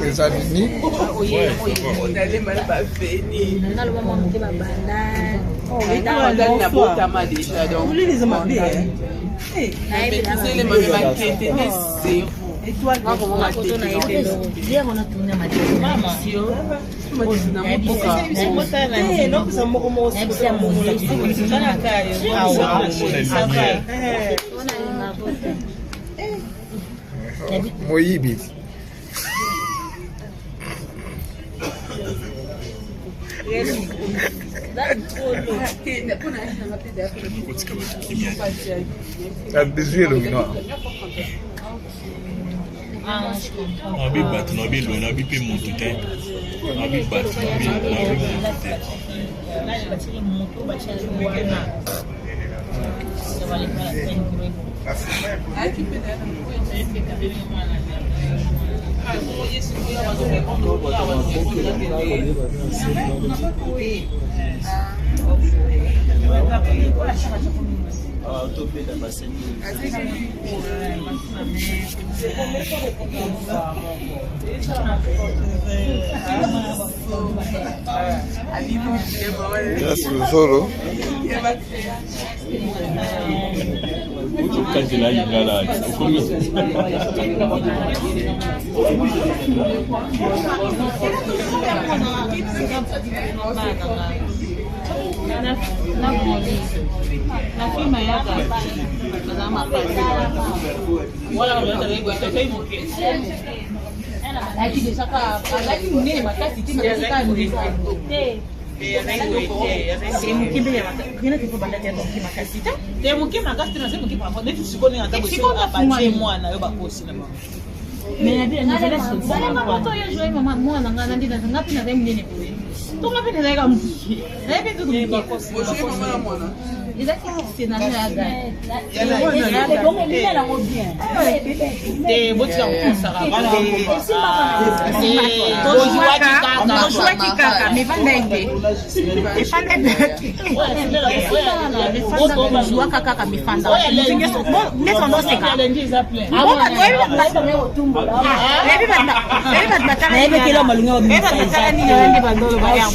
Eza nini? Moyibi. Bizwi elongi noa. Nabi bato nabi elongi nabi mpe motu te nabi bato nabi motu te. Grace Luzolo. Okazela lingala okomi. Moke makasi te, naza moke parfois neti sikoyo ndenge ata boye mwana yo bakosi na bango. Mwana nga nandi nga mpe nazali monene boye, to nga mpe nazalaka moke, nayebi nzoto moke, ezaki scénario ya gai. Te, botika kokosaka. Tozwaki kaka mevanda ete efanda tozwaka kaka mifanda neti bandoseka. Yebi bato batala nini wana nde bandoloba yo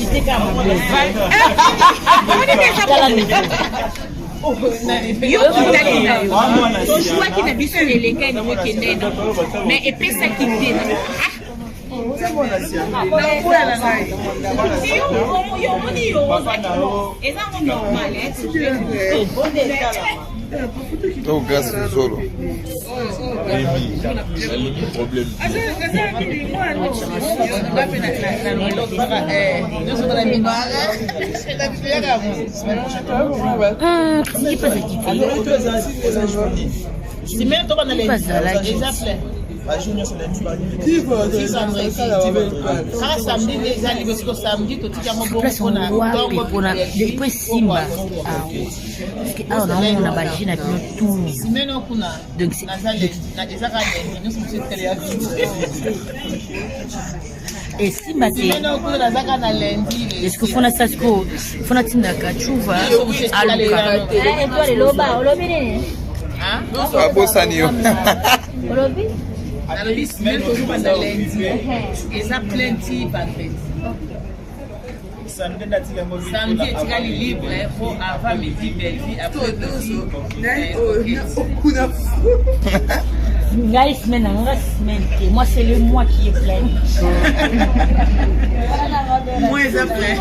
kitali na yo. Tozwaki na biso eleka nango ekende na mais epesaki te. Yo omoni yo eza ngo normal. To Grace Luzolo. Emi nalingi problème. Semaine tobanda eza plein kaka samedi nde eza libre. Siko samedi totiki yango bongo mpona wapi? Mpona po esimba awa, parce que awa naomona baji na bino tout. Semaine oyo kuna Donc naza eza kaka lundi, nyonso mosusu etikali ya vide. Esimba te. Semaine oyo kuna naza kaka na lundi. Est-ce que fona sa siko fona tindaka cuva aluka? Étoile, eloba olobi nini? Abosani yo. Olobi? Nalobi semaine tozobanda lundi eza plein ti vendredi. Samedi etikali libre po avant midi Belvi, après midi. Ngai semaine na nga semaine te, moi c'est le mois qui est plein. Moi eza plein.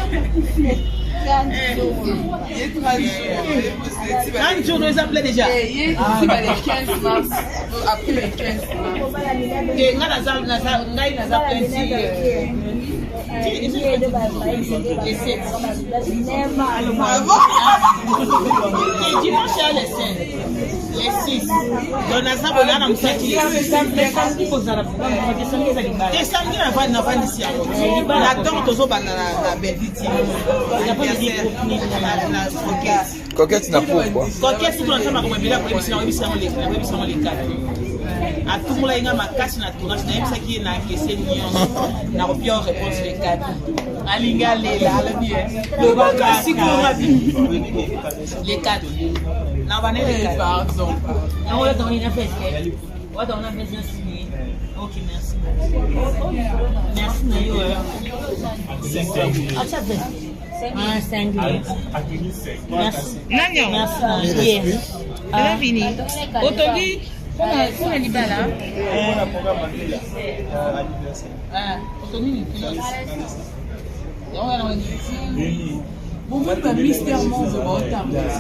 30 jours eza plein déjà. Le 15 mars, après le 15 mars. Te, ngai naza ngai naza plein ti le 7. Dimanche ya le 5, le 6, donc naza boye na mosaki te. Samedi navandisi yango na ntongo, tozobanda na Belvi ti na Coquette. Coquette na pourquoi? Coquette, soki naza makambo ebele akoyebisi yango, oyebisi yango le 4. Atungolaki nga makasi na tournage, nayebisaki ye na encaisse nyonso. Nakopia réponse le 4. Alingi alela, alobi ye. Lobaka sikoyo nga bi. Le 4. Na bana le 4. Pardon. Ok, merci. Merci na yo. Nani yango? Mille esprit. Eza fini. Otongi mpona libala. Otongi nini? Yango wana nini? Bomoni ba mystère monde baotambola.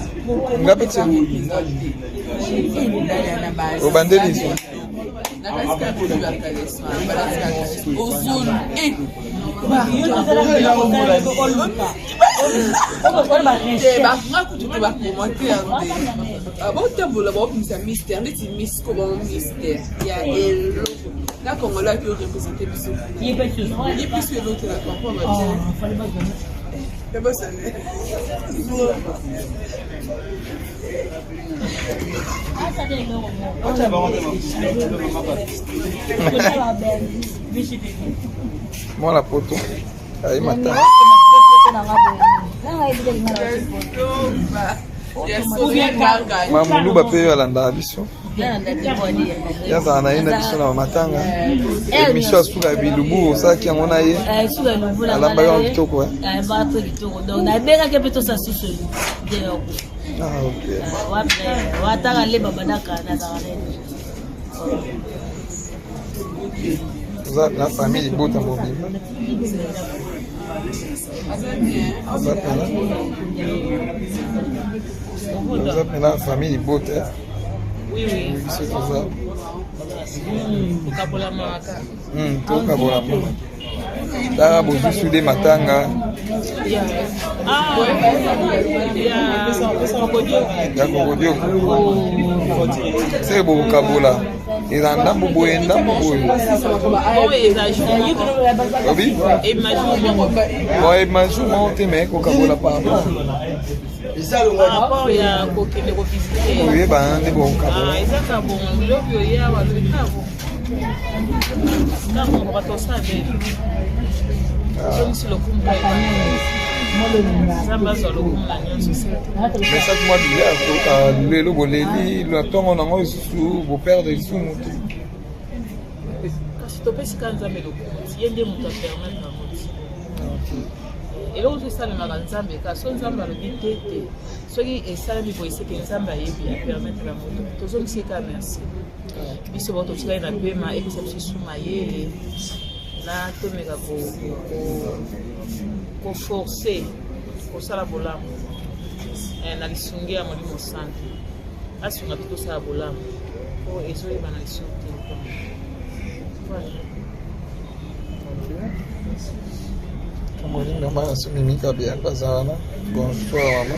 Nga mpe ti. Obandeli so. Nga kutu te bacommentaire te baotambola baobimisa mystère neti misco bango mystère ya eloko na congolais aki orepresente biso ye biso eloko na comprendre te bosane. Mwana poto aye matanga. Mamuluba mpe oyo alandaka biso, ye azala na ye na biso na matanga. Émission ya suka ya bilubu osalaki yango na ye, alambaki yango kitoko. Nabengaki mpe tosa susu nde. Ah, ok. Wataka leba badaka nazaka. Toza na famille libota mobimba, toza mpena, toza mpena famille libota. Biso toza Kokabola maka. Tokabola mama. Tala, bozwi sude matanga. Ah, ya ya kokodioko seke bokokabola, eza ndambo boye, ndambo boye. Oyo eza jour moko. Obi Ema jour moko. Bon, ema jour moko te, mais kokabola par rapport Par rapport ya kokende kovisite. Oyebana nde bokokabola. Ah, eza ka bongo biloko oye awa, lobi ka bongo, ka bongo bato osala bele. Ozongisi lokumu mpo Nzambe azwa lokumu na nyonso. Mais mwa douleur toyoka lelo, boleli na ntongo nango lisusu, boperdre lisusu motu. Kasi topesi ka Nzambe lokumu ti ye nde moto apermettre yango ti eloko so esalemaka. Nzambe ka so Nzambe alobi te te, soki esalemi boye, seke Nzambe ayebi, apermettre yango. Tozongisi ka merci. Biso bao totikali na pema, epesa biso su mayele na tomeka koforce kosala bolamu na lisungi ya Molimo Santu. Asunga mpe tosala bolamu po ezoyebana lisusu te. Voilà. Tomoni mama na so Mimi Kabia baza wana. Bonsoir mama.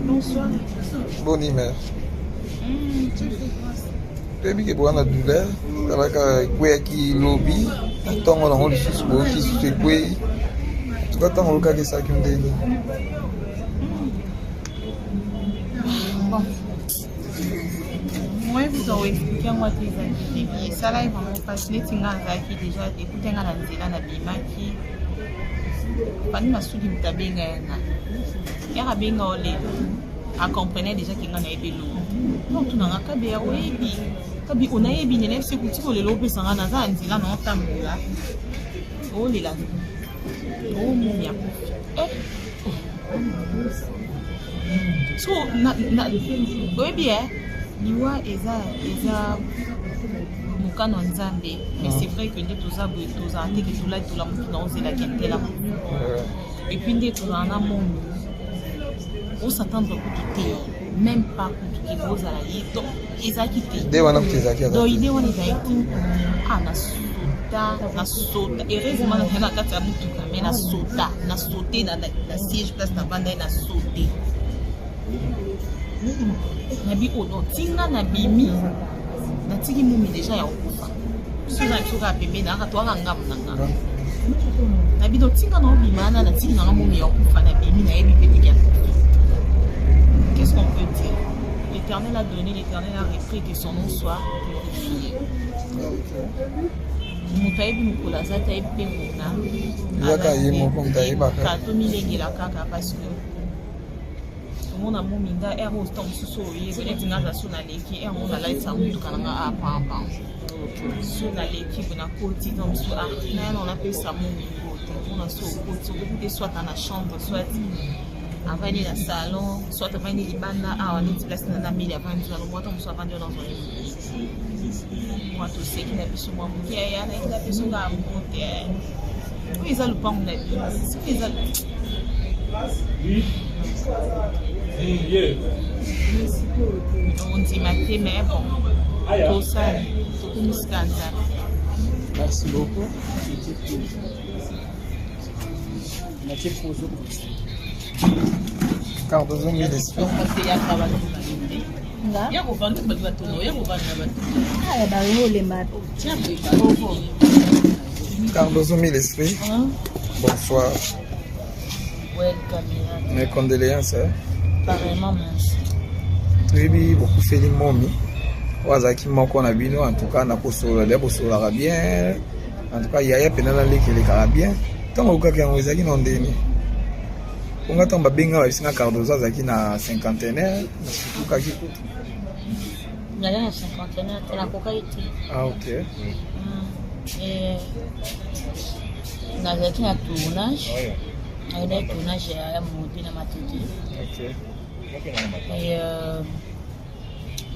Bonsoir. Boni mare? Toyebi ke boza na douleur. Talaka, ekweyaki lobi na ntongo nango lisusu, boyoki lisusu ekwei. Tuka, ntango olokaki esalaki ndeni? Bon, moi vous expliquer yango ate ezalaki début, esalaki vraiment mpasi. Neti nga azalaki déjà ekute nga na nzela, nabimaki Fani Masudi, moto abenga ye nga yaka, abenga olela, acomprenait déjà ke nga nayebi eloko. Donc tunanga kabe ya oyebi kabi onayebi nde nayebi sekuti kolela opesa nga, naza na nzela na otambola, olela omomia. Eh, so oyebi e liwa eza mokano ya Nzambe. Mais c'est vrai que nde toza boye, tozala te ke tolali, tolamuki na ozelaki entela. Et puis nde tozala na monde, os'attendre kutu te, même pas kutu ke bozala ye. Donc ezalaki te. Idée wana kutu ezalaki aza Donc te. Idée wana ezalaki te. Ah, nasota, nasota. Heureusement nazali na kati ya motuka, mais nasota, nasote na siège place navanda ye, nasote nabi oyo ntinga nabimi, natiki mumi déjà ya kokufa. Biso na biso kaka pembeni, aka toaka ngambu na nga na bino ntinga na obima wana, natiki nanga mumi ya kokufa, nabimi, nayebi mpe teke ya kufa. Qu'est-ce qu'on peut dire? L'Éternel a donné, l'Éternel a repris, que son nom soit glorifié. Moto ayebi mokolo aza te, ayebi mpe ngonga. Ezaka ye moko moto ayebaka. Tomilengela kaka, parce que tomona momi nga heure oyo, ntango mosusu oyebi neti nga aza so naleki heure ngo nalatisa motuka na nga apampa so naleki bo nakoti, ntango mosusu ah nayana napesa momi ngo te, mpona so okoti okoki te, soit na chambre, soit avandi na salon, soit avandi libanda awa neti place na mili avandi wana mwa, ntango mosusu avandi wana azwa mwa toseki na biso mwa moke aya nayeki na biso kaka mbote. Oyo eza lopango na bino, soki eza ondima te, mais bon, tosala tokumisika Nzambe. Merci beaucoup. Cardozo mille esprit. Ya kovanda bato batona, ya kovanda bato. Aya bango olemba. Cardozo mille esprit, bonsoir. Welcome. Mes condoléances, hein? Pareillement, merci. Toyebi bokufeli momi oyo azalaki moko na bino. En tout cas na kosolola deya, bosololaka bien. En tout cas yaya mpena naleki elekaka bien. Ntango okokaki yango ezalaki na ndeni mponga, ntango babenga babisinga Cardozo azalaki na cinquantenaire, nasutukaki kutu. Naza na cinquantenaire te, nakokaki te. Ah ok. Nazalaki na tournage, nakendaki tournage ya modi na Matete. Et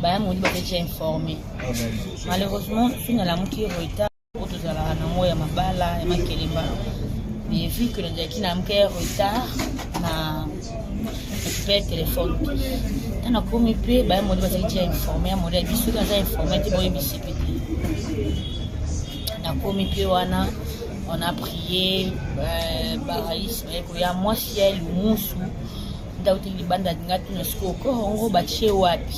baya modi bazalaki informé. Malheureusement soki nalamuki retard oyo tozalaka nango ya mabala ya makelemba, mais vu que nazalaki nalamuki ya retard na récupère téléphone te, ntango nakomi mpe baya modi bazalaki déjà informé. Ya modi ya biso soki aza informé te, boyebisi mpe te. Nakomi mpe wana, on a prié, barais baye koya, mwasi ya lumusu ndauti libanda alinga tuna sikoyo koro yango batie wapi.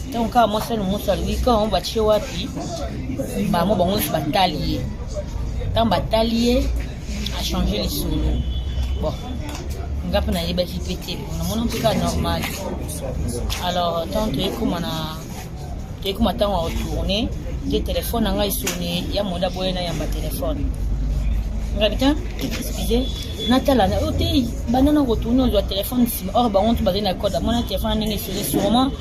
Ntango kaka mwasi ya lumusu alobi koro yango batie wapi, bango bango nyonso batali ye. Ntango batali ye, achange lisolo. Bon, nga mpe nayebaki mpe te, namona mpe kaka normal. Alors ntango toyekoma na toyekoma ntango ya retourne nde telefone na ngai esone. Ya moda boye nayamba telefone, ngabi ta excuse, natala oyo te, banda na retourne ozwa telefone nsima. Or bango nto bazali na code, amona telefone ndenge esone, sûrement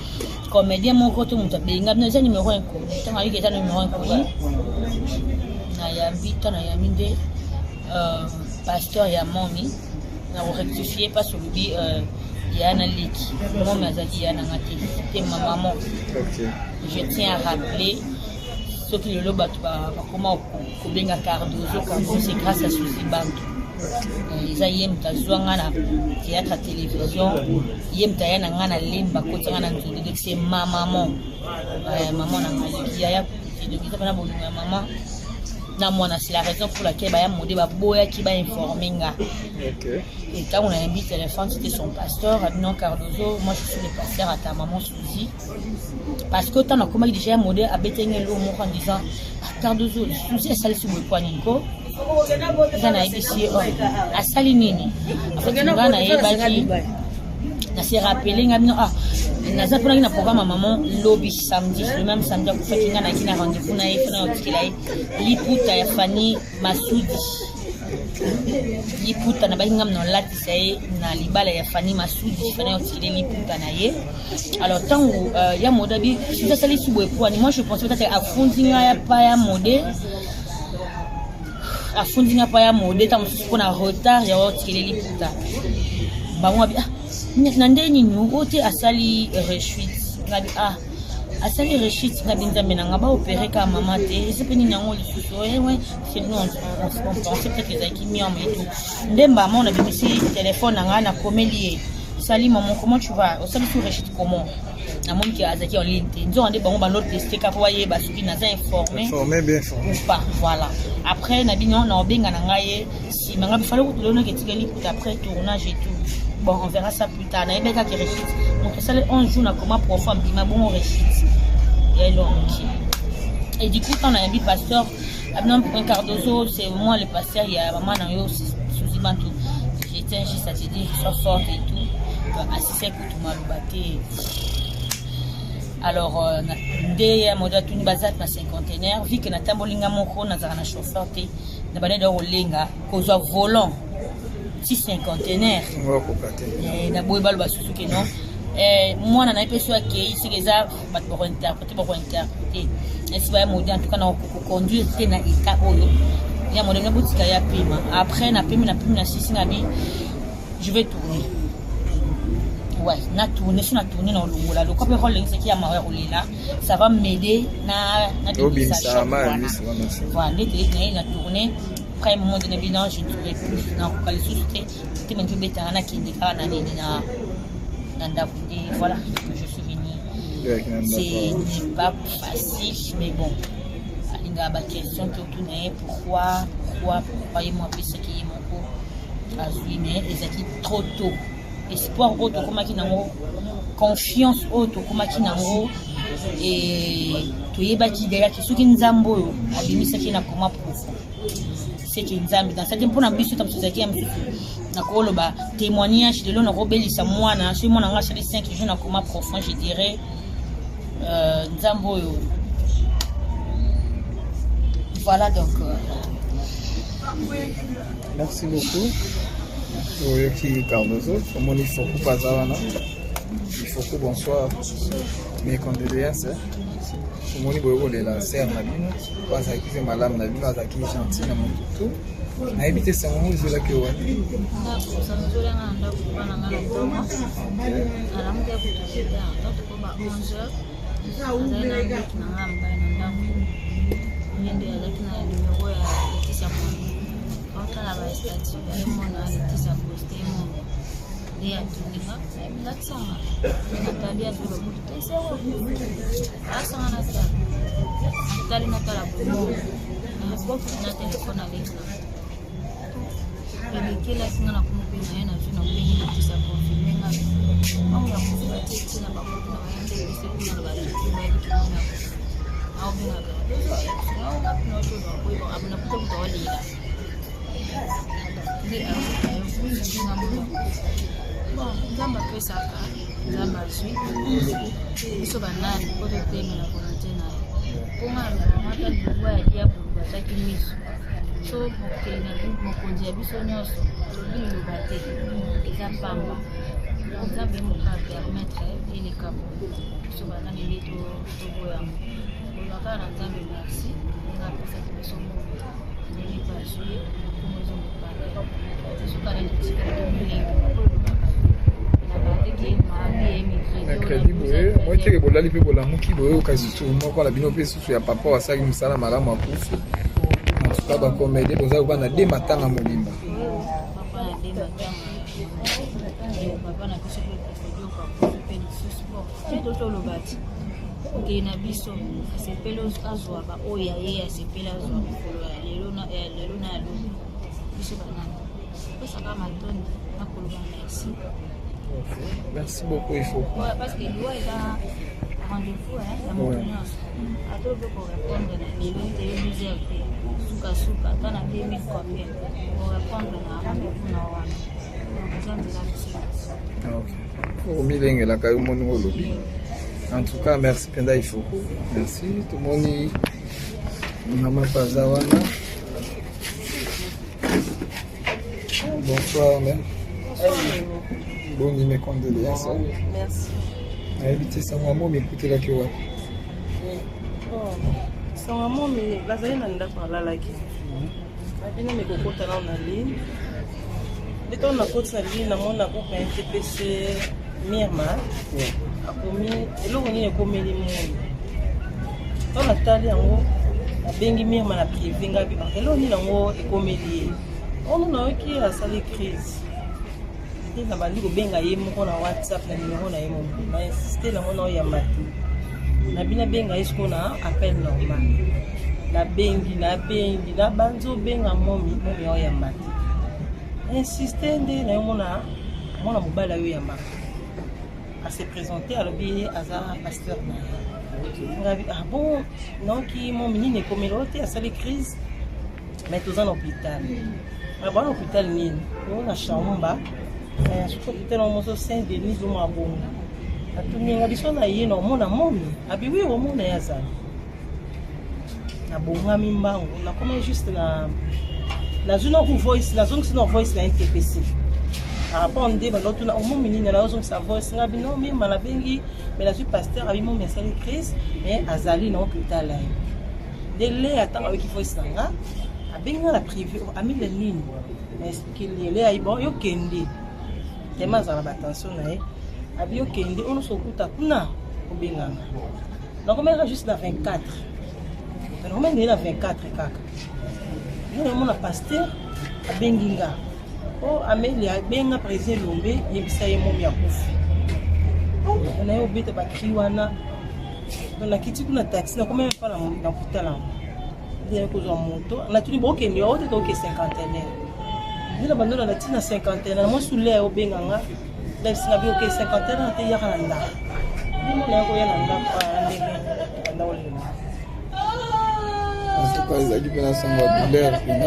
comédien moko to moto abenga bino, eza numéro inconnu. Ntango ayiki eza numéro inconnu, nayambi. Ntango nayambi nde pasteur ya momi. Na korectifie mpasi olobi ya na leki, momi azalaki ya nanga te te, ma maman. Je tiens à rappeler, soki lelo bato bakoma kobenga Cardozo Cardozo, c'est grâce à Susi Bantu. Eza ye moto azwa nga na théâtre ya télévision, ye moto aya na nga na lemba, akoti nga na nzundu. Donc c'est ma maman, maman na nga leki yaya kutu te. Donc eza mpena bolingo ya mama na mwana. C'est la raison pour laquelle baya mode baboyaki bainforme nga. Et ntango nayambi téléphone, c'était son pasteur. Abi: "Non, Cardozo, moi je suis le pasteur à ta maman Suzy." Parce que ntango nakomaki déjà, ya mode abetaki eloko moko en disant: "Ah, Cardozo, Suzy asalisi boye kwa nini?" Ko eza nayebisi ye oh, asali nini. En fait nga nayebaki, nase rappele nga bino, ah, naza mponaki na programme ya maman lobi samedi, le même samedi akufaki. Nga nayaki na rendez-vous na ye mpona yotikela ye liputa ya Fani Masudi. Liputa nabaki ngam na olatisa ye na libala ya Fani Masudi, Fani otikele liputa na ye. Alors ntango ya mode abi soki asali su boye poani, moi je pensais peut-être afundi ngai ya pa ya mode, afundi ngai pa ya mode ntango mosusu mpona retard ya otikele liputa. Bango abi: "Ah, na nde nini oyo te, asali rechute." Ngabi: "Ah, asali rechute." Ngabi: "Nzambe na nga, baopere kaka mama te, eza mpe nini yango lisusu?" Ouais, c'est nous, on pensait peut-être ezalaki myome et tout. Nde mbama nabimisi telefone na ngai, nakomeli ye: "Sali maman, comment tu vas? Osali su rechute comment?" Namoni ke azalaki en ligne te. Nzonga nde bango bando teste kaka po bayeba soki naza informé Informé, bien informé. ou pas. Voilà, après na bino na obenga na ngai ye nsima. Ngai bifale kutu lonaki etikali kutu après tournage et tout. Bon, on verra ça plus tard. Nayebi kaka rechute, moto asali 11 jours na coma profond, bima bongo rechute ya elongi. Et du coup quand nayambi pasteur Abnon Cardozo, c'est moi le pasteur ya maman na yo Suzy Bantu. Je tiens juste à te dire, sois forte et tout. Assisté kutu maloba te. Alors euh, nde ya moto atuni baza na cinquantenaire, vu que natamboli nga moko, nazalaka na chauffeur te, na bandaki da kolenga kozwa volant ti cinquantenaire eh, na boye baloba susu ke non eh, mwana na ye mpe so akei seke eza bato bakointerprete bakointerprete esi baya modi en tout cas na koconduire te na état oyo ya modele nabotika ya pema. Après napemi napemi na sisi na bi je vais tourner. Ouais, na tourner, so na tourner na olongola lokwa mpe role elengisaki ya mawa ya kolela, ça va m'aider na nabimisa choc wana. Voilà, nde teyeki na ye na tourner. Après moment donné bino je ne trouvais plus, nakoka lisusu te te mpe betanga, nakende kaka na nini na ndako nde. Voilà, je suis venu. C'est n'est pas facile, mais bon, alingaka baquestion te, otuna ye pourquoi, pourquoi, pourquoi. Ye mo apesaki ye moko azwi, mais ezalaki trop tôt. Espoir oyo tokomaki nango, confiance oyo tokomaki nango, e toyebaki deyaki soki Nzambe oyo abimisaki na coma profond, seke Nzambe nasaki mpona biso. Ta mosusu ezalaki ya mosusu, nakoloba témoignage lelo, nakobelisa mwana soki mwana nga asali 5 jours na coma profond, je dirais Nzambe oyo. Voilà, donc Merci beaucoup. Oyoki Cardozo, omoni Ifoku paza wana. Ifoku, bonsoir, mes condoléances. Omoni boye kolela sere na bino po azalaki mpe malamu na bino, azalaki gentil na motu tu. Nayebi te sango ngo ezwelaki yo wapi. Ndako sanzolanga na ndako bana nga na ntongo nalamuki ya kutu 7 heures tokoma 11 heures, azali na ndeki na nga mobali na ndako. Ye nde azalaki na numero ya Leticia Mondo, aotala ba statut, ayemona Leticia poste mondo, nde atuninga lakisanga natali azwi babutu te sero asanga natala natali natala bomo na telefone aleki na elekelaki nga na komi mpe na ye nazwi na ndenge Leticia confirme nga bango ya kufi batie ntina bakufi na baye nde biso kuna na batutu bayebiki bango ya kufi aobengaka nakuta kuta olela nde ayokuzinga moto. Bon, Nzambe apesaka, Nzambe azwi. Biso banani mpo totemela volonté na ye? Mpo nga nalobamaka liwa ya diabolo batiaki miso so mokili na mokonzi ya biso nyonso tolobi liloba te, eza pamba. Nzambe moko apermettre eleka boye, biso banani nde toboyango? Koloba kaka na Nzambe merci ndenge apesaki biso moto, ndenge mpe azwi ye lokumu ezongopana biso kaka totikali tomilenge Mercredi boye moi teke bolali mpe bolamuki boyoka lisusu moko na bino mpe susu ya papa asalaki mosala malamu akufi. En tout cas, bacomédie boza koba na de matanga mobimba. Papa na de matanga, papa na biso mpe kodioka mpe lisusu. Bon, te toloba ti okei na biso asepeli azwa baoyo ya ye, asepeli azwa mokolo ya lelo na ya lelo na ya lobi. Biso banani opesaka matondi na koloba merci. Merci beaucoup, il faut Ouais, parce que liwa eza rendez-vous hein, ya moto nyonso. Ata obe korépondre na lelo te, yo 12 heures te, sukasuka ata na 2000 combien korépondre na rendez-vous na wana. Donc eza nzela biso nyonso. Ok, omilengelaka yo moni olobi. En tout cas, merci mpenza Ifoku, merci. Tomoni mama paza wana. Bonsoir mère, boni? Mes condoléances. Merci. Nayebi te sango ya momi ekutelaki wapi. Sango momi bazali na ndako, alalaki babino mekokota nao na ligne. Nde ntango nakoti na ligne, namoni na groupe ya NTPC Mirma akomi eloko nini ekomeli momi. Ntango natali yango, nabengi Mirma na privé, ngai bi eloko nini yango ekomeli ye ono, nayoki asali crise. Nde nabandi kobenga ye moko na WhatsApp na numero na ye moko, na insiste nango na oyamba te. Nabi nabenga ye sikoyo na appel normal. Nabengi, nabengi, nabanzi obenga momi, momi aoyamba te. Insiste nde nayomona mwana mobali ayoyambaka, ase présente, alobi ye aza pasteur na ye. Ngabi ah bon, naoki momi nini ekomeli oyo te, asali crise, mais toza na hôpital. Bana hôpital nini oyo na Shaumba, soki hôpital yango moso Saint Denis omwa bongo. Atuni nga biso na ye na omona momi. Abi oui omona ye azali. Nabongami mbangu nakomi juste na nazwi na voice nazongisi na voice na ntpc par rapport nde bandotuna omomi nini nazongisa voice nga bino mema nabengi mais nazwi pasteur abi momi asali crise mais azali na hôpital ye nde leya ntango ayoki voice na nga abengi nga na privé oh, amile nini na explike lie leya bon yo kende tema azala ba tension na ye abi yo kende oyo nyonso okuta kuna obenganga nakomelaka juste na 24 nakomeli naye na 24 kaka yo namona pasteur abengi nga o oh, ameli abenga président elombe yebisa ye momi akufi na ye obeta bakri wana nakiti kuna taxi nakomemi mpa na hôpital yango nde kozwa moto natuni bokende ote toke cinquantenaire nde na bandola na ntina cinquantenaire na mwasi ule obenga nga nabisinga bi oke cinquantenaire te yaka na ndako nde mona ya koya na ndako ndenge banda olela en tout cas ezalaki mpena sango ya douleur mpena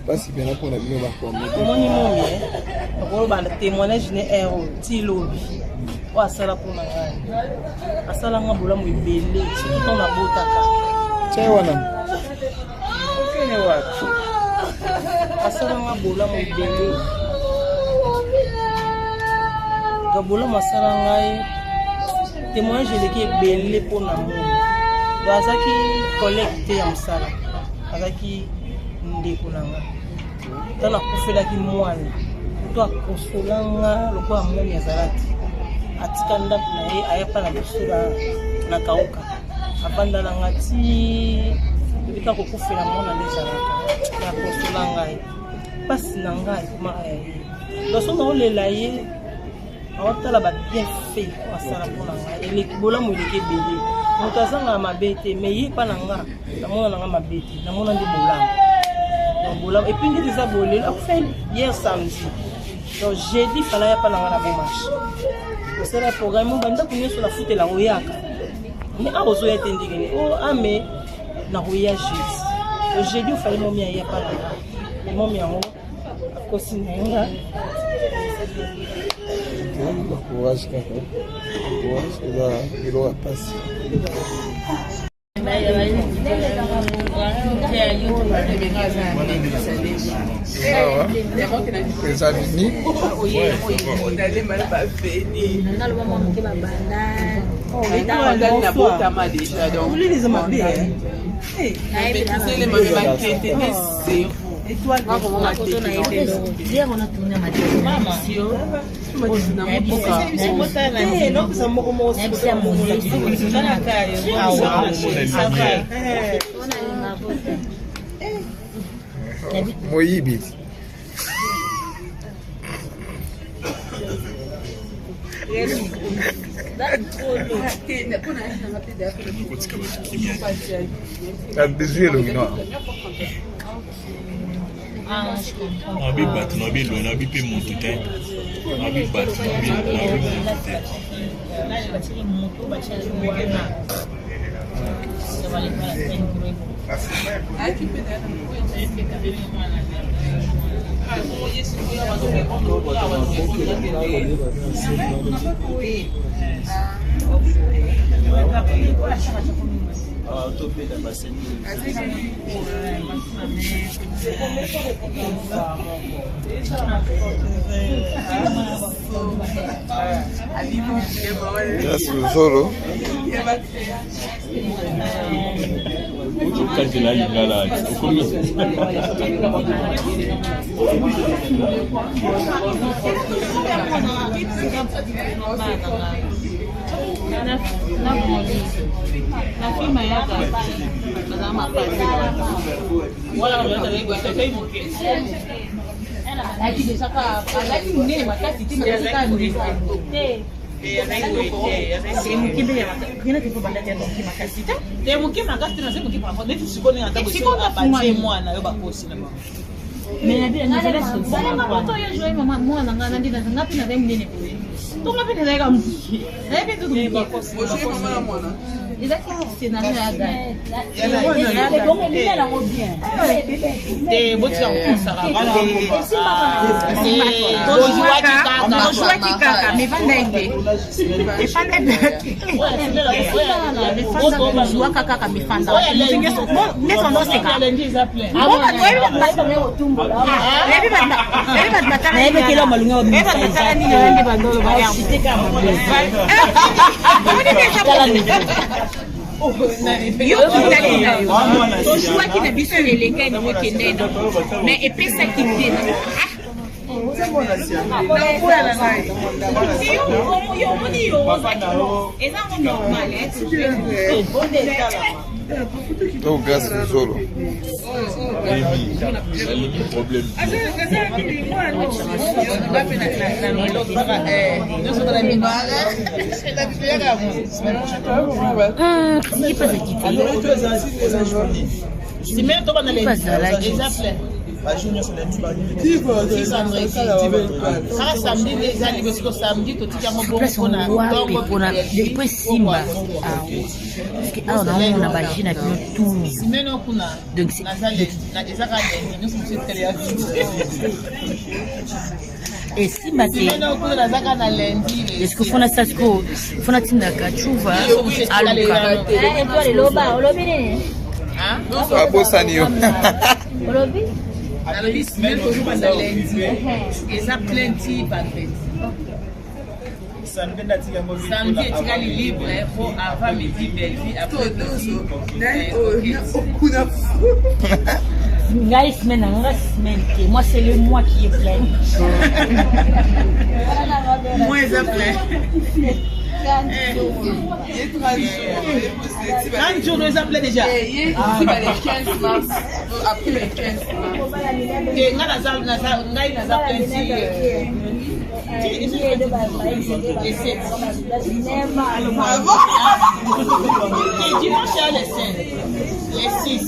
mpasi mpena mpona bino bakomedi omoni momi okoloba na témoignage ne ero ti lobi oyo asala mpona ngai asala nga bolamu ebele surtout ntango nabotaka tye wana okende wapi asala nga bolamu ebele ga bolamu asala ngai témoignage eleki ebele mpo na moni donc azalaki collègue te ya mosala azalaki ndeko na nga ntango nakufelaki mwana to akonsola nga lokola moni azalaki atika ndako na ye aya mpa na biso na kauka avanda na nga ti ebika kokufela mwana nde ezalaka na konsola ngai mpasi na ngai ekomaka ya ye loso naolela ye aotala ba bienfait oyo asala mpo na ngai eleki bolamu eleki ebele moto azangaka mabe te mais ye epa na nga namona na nga mabe te namona nde bolamu donc bolamu epuis ndeti eza boye lelo akufeli hier samedi donc jeudi fala ya pa na nga na bomarche kosala programme mo bandako nyonso nafutela oyaka mais awa ozoya te ndenge nini o ame nakoya jeudi donc jeudi ofali momi aya pa na nga mais momi yango akosi na ye nga courage kaka courage eza eloko ya mpasi eza nini Hier, on a tourné ma Moyibi. Bizwi elongi no. Nabi bato nabi elongi nabi mpe moto te nabi bato nabi moto te. Grace Luzolo. Okazela lingala okomi te moke makasi te naza moke par neti sikoyo ndenge ata boye mwana yo bakosi na bango moto oyo joye mama mwana nga nandi nga mpe nazali monene boye to nga mpe nazalaka moke nayebi nzoto moke. Ezaki scénario ya gai. Te, botika kokosaka. Tozwaki kaka mevanda ete efanda tozwaka kaka mifanda nyonso noseka batala nini nde bandolo yo kitali na yo tozwaki na biso eleka nango ekende na mais epesaki te. Omoni yo eza ngo normal. To Grâce Luzolo. Nalingi problème. Semaine tobanda lundi eza plein. Kaka samedi nde eza libre. Siko samedi totika yango bongo mpona wapi, mpona po esimba awa, parce que awa naomona baji na bino tout. Semaine oyo kuna Donc naza lundi, eza kaka lundi nyonso mosusu etikali ya vide. Esimba te. Semaine oyo kuna naza kaka na lundi. Est-ce que fona sa siko fona tindaka cuva aluka? Loba, olobi nini? Abosani yo. Olobi? Nalobi semaine tozobanda lundi eza plein ti vendredi. Samedi etikali libre po avant midi Bellevie, après midi Ngai semaine na nga semaine te, moi c'est le mois qui est plein. Moi eza plein. 30 jours eza plein déjà. Le 15 mars, après le 15 mars. Te, ngai naza ngai naza plein ti le 7. Dimanche ya le 5, le 6,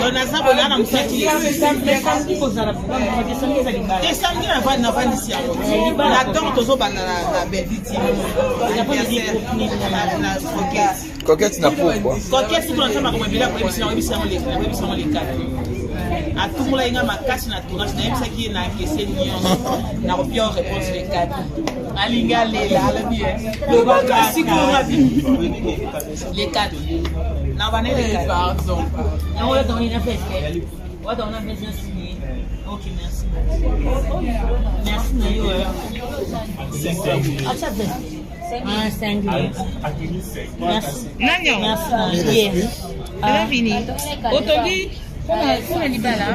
donc naza bola na mosaki le 6. Samedi kozala programme te, samedi eza libala. Te, samedi navandisi yango na ntongo tozobanda na Bellevue TV na Coquette. Coquette na pourquoi? Coquette sikoyo nasala makambo ebele, akoyebisa yango akoyebisa yango lekati. Atumolaki nga makasi na tournage, nayebisaki ye na akese nyonso, nakopia réponse le 4. Alingi alela, alobi ye lobaka sikoyo ngabi le 4 na bana le 4. Pardon. Yango oyo na fete wata ona fete signé. Ok, merci beaucoup, merci na yo. Acha veste. Ah, cinq. Merci. Nani yango? Merci na ye. Eza fini otongi mpona libala.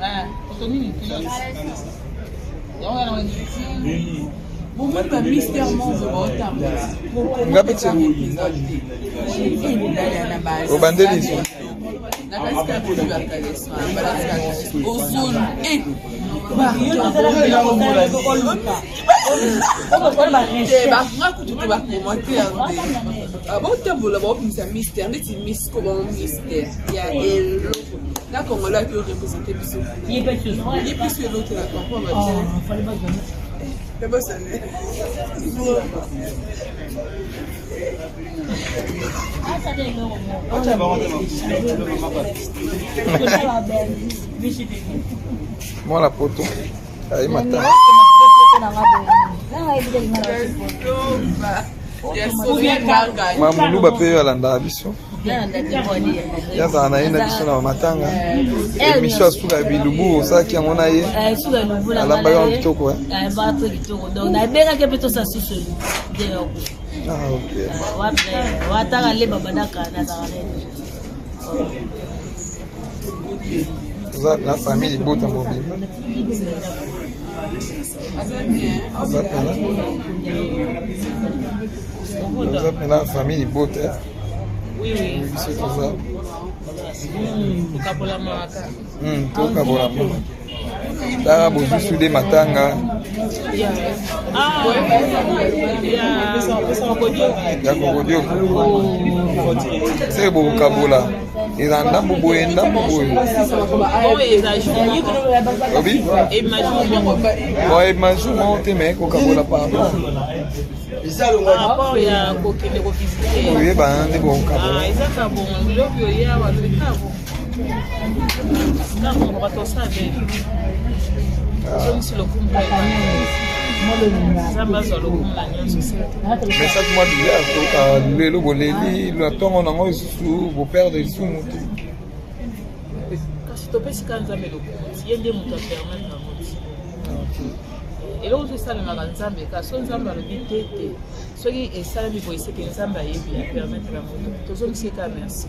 Ah, otongi nini? Yango wana. Bomoni bamystère monzo baotambola. Nga mpe ti obandeli so. Nakasika kozwi bakaleso balatika ozolu e. Nga kutu te, bacommentaire nde baotambola, baobimisa mystère neti misko bango mystère ya eloko na Congolais aki oreprésente biso. Ye mpe ye biso eloko te na comprendre te, bosane. Mwana poto aye matanga. Mamuluba mpe oyo alandaka biso, yazala na ye na biso na bamatanga. Émission asuka ya bilubu osalaki yango na ye, alambaki yango kitoko. Alambaka kitoko, donc nabengaki mpe tosa susu nde. Ah, ok. Wataka leba bandaka nazaka nene. Toza na famille libota mobimba, toza mpena famille libota biso toza. Tokabolamaka. Tokabolamaka. Tala bozwi sude matanga ya kokodioko se bokokabola eza ndambo boye ndambo boye obi bon emajou moko te me kokabola pardon rapport ya kokende kovisite oyebana nde bokokabola ezaka bongo lobi oye awa lobi kaka Message mwa bizarre toyoka lelo boleli na ntongo nango lisusu boperdre lisusu motu. Kasi topesi kaka Nzambe lokumu ti ye nde moto apermettre yango ti eloko so esalemaka Nzambe kaka so Nzambe alobi te te soki esalemi boye seke Nzambe ayebi apermettre yango tozongisi ye kaka merci.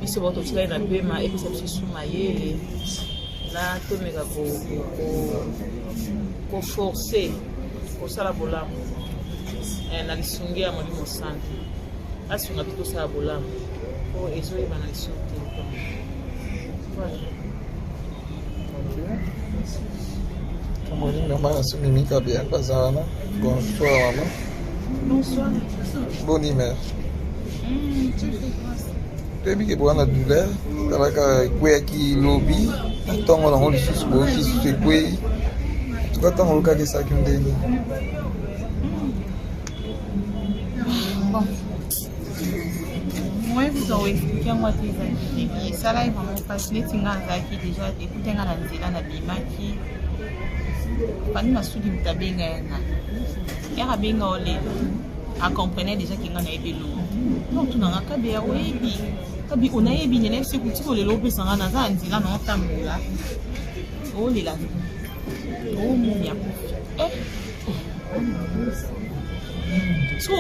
Biso bao totikali na pema epesa biso su mayele na tomeka koforce kosala bolamu eh, na lisungi ya Molimo Santu asunga biso tosala bolamu po ezoyebana lisusu te. Voilà. Tomoni mama na so Mimi Kabea baza wana. Bonsoir mama. Bonsoir. Boni mère. Toyebi ke boza na douleur talaka ekweyaki lobi na ntongo nango lisusu boyoki lisusu ekwei tuka ntango oyokaki esalaki ndenge? Bon, moyen kuta oexplike yango ate ezalaki début esalaki vraiment mpasi neti nga nazalaki déjà ekute nga na nzela nabimaki Fani Masudi moto abenga ye nga ere abenga olela acomprenait déjà ke nga nayebi eloko donc tunanga kabeya oyebi kabi onayebi nene nayebisi kuti kolela opesa nga naza na nzela na otambola olela omoni akufi eh. So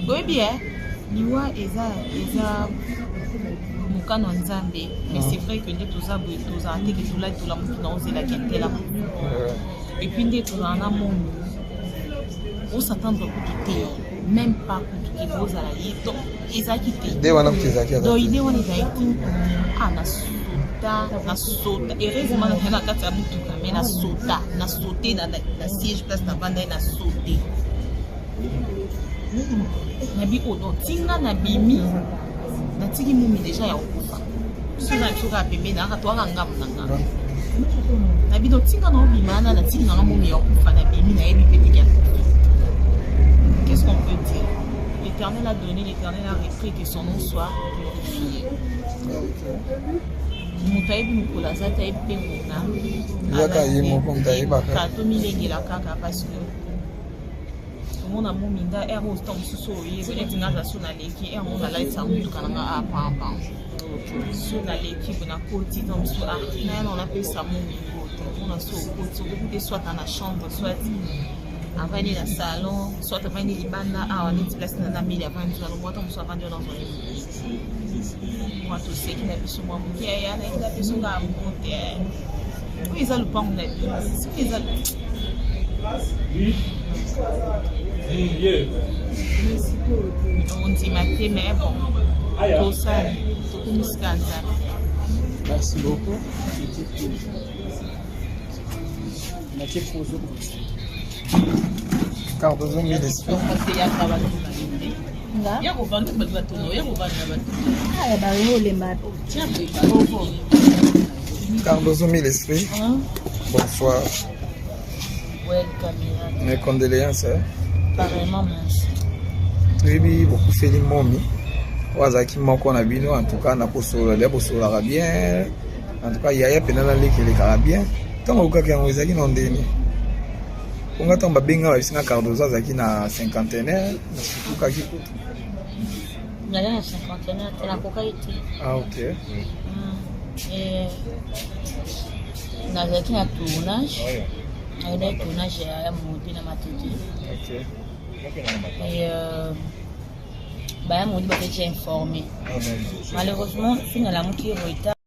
oyebi e liwa eza eza mokano ya Nzambe, mais c'est vrai que nde toza boye tozala te ke tolali tolamuki na ozelaki ntela et puis nde tozala na mono osatendre kutu te, même pas kutu ke bozala ye donc ezalaki te. Idée wana kutu ezalaki aza donc te. Idée wana ezalaki te. Ah, nasota nasota, heureusement nazali na kati ya motuka, mais nasota nasote na siège place navanda ye nasote nabi oyo donc tinga nabimi natiki mumi déjà ya kokufa biso na biso kaka pembeni aka toaka ngambo na nga nabi donc tinga na obima wana natiki nanga mumi ya kokufa nabimi nayebi mpe teke ya kufa. Qu'est-ce qu'on peut dire? L'Éternel a donné, l'Éternel a repris, que son nom soit glorifié. Moto ayebi mokolo aza te, ayebi mpe ngonga. Ezaka ye moko moto ayebaka. Ka tomilengela kaka parce que omona mominga ere oyo ntango mosusu oyebi neti nga aza so naleki ere ngo nalatisa motuka na nga apampa so naleki bo nakoti ntango mosusu ah naya na napesa momingo te mpona so okoti okoki te soit na chambre soit avandi na salon soit avandi libanda awa neti place na nameli avandi wana mwa ntango mosusu avandi wana azwani mwa toseki na biso mwa moke ya nayebi na biso kaka mbote oyo eza lopango na bino soki eza ondima te, mais bon tosali tokumisika Nzambe. Merci beaucoup. Cardozo mille esprit. Ya kovanda bato batonga ya kovanda bato. Olemba. Cardozo mille esprit. Bonsoir. Ouais, caméra. Mes condoléances. Hein? Pareillement, merci. Toyebi bokufeli momi oyo azalaki moko na bino en tout cas na kosolola deya bosololaka bien en tout cas yaya mpena na leki elekaka bien ntango oyokaki yango ezalaki na ndeni mponga ntango babenga babisi nga Cardozo azalaki na cinquantenaire nasutukaki kutu. Naza na cinquantenaire te, nakokaki te. Ah ok. Eh, nazalaki na tournage, nakendaki tournage ya mode na Matete. Et baya modi bazalaki informé, malheureusement fi nalamuki retard.